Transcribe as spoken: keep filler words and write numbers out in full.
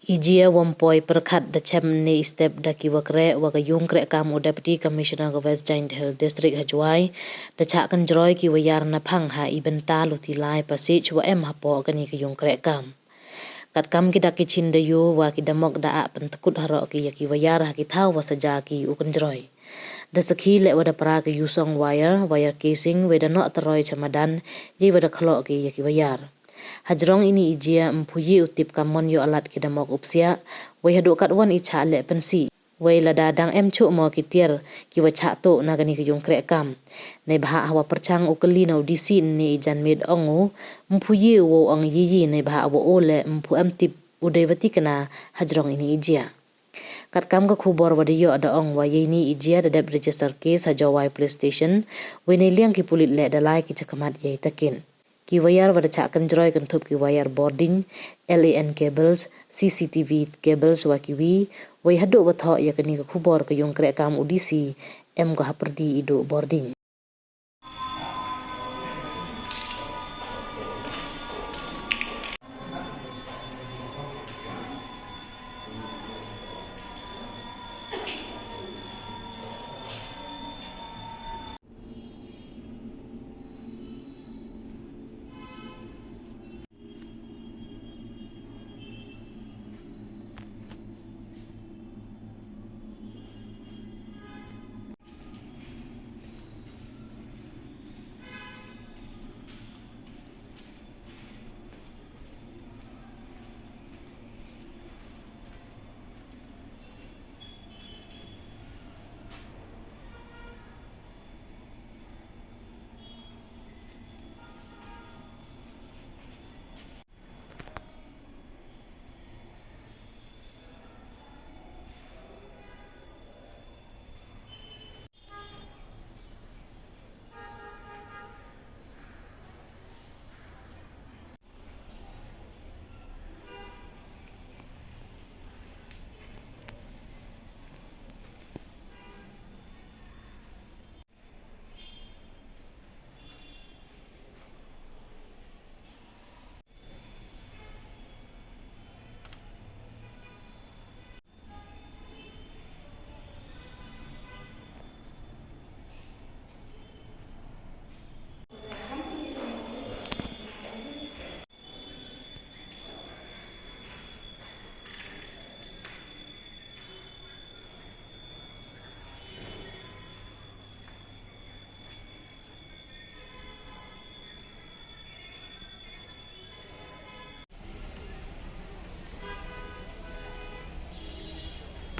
I jia wa ym poi pyrkhat da chem ne i step da ki wa kreh wa ka yung kreh kam u Deputy Commissioner ka West Jaiñtia Hills District ha Jowai, da chah kynjroi ki wa yar na phang ha i bynta luti lai pasij wa em hapoh kani ka yung kreh kam. Katkam ki dak ki chin da yoh wa ki damok da ah pyntkut haroh ki ya ki wa yar ha ki thaw wa saja ki u kynjroi. Da sakhi leh wa da pra ki yusong wire, wire casing, wei da noh tyroi cha madan, yei wa da khloh ki ya ki wa yar. Hajrong ini i jia ym pu ye u tip kamon yoh alat ki damok u psiah, wei haduh katwon i chah leh pynsih. Wei lada dang em chuh mo ki tiar ki wa chah tuh na kani ka yung kreh kam. Neibhah ha wa pyrchang u kylli na u D C ynne i janmiet ong u, ym pu ye u wow ong ye ye neibhah wa u leh ym pu em tip u dei wa tikna hajrong ini i jia. Katkam ka khubor wa da yoh da ong wa yeini i jia da dep register case ha Jowai Police Station, wei neiliang ki pulit leh da lai ki chakhmat yei takin. Ki wa yar wa da chah kynjroi kynthup ki wa yar bording, LAN cables, CCTV cables wa ki wi, wei haduh wa thoh ya kani ka khubor ka yung kreh kam u D C, em ko hapyrdi i duh bording.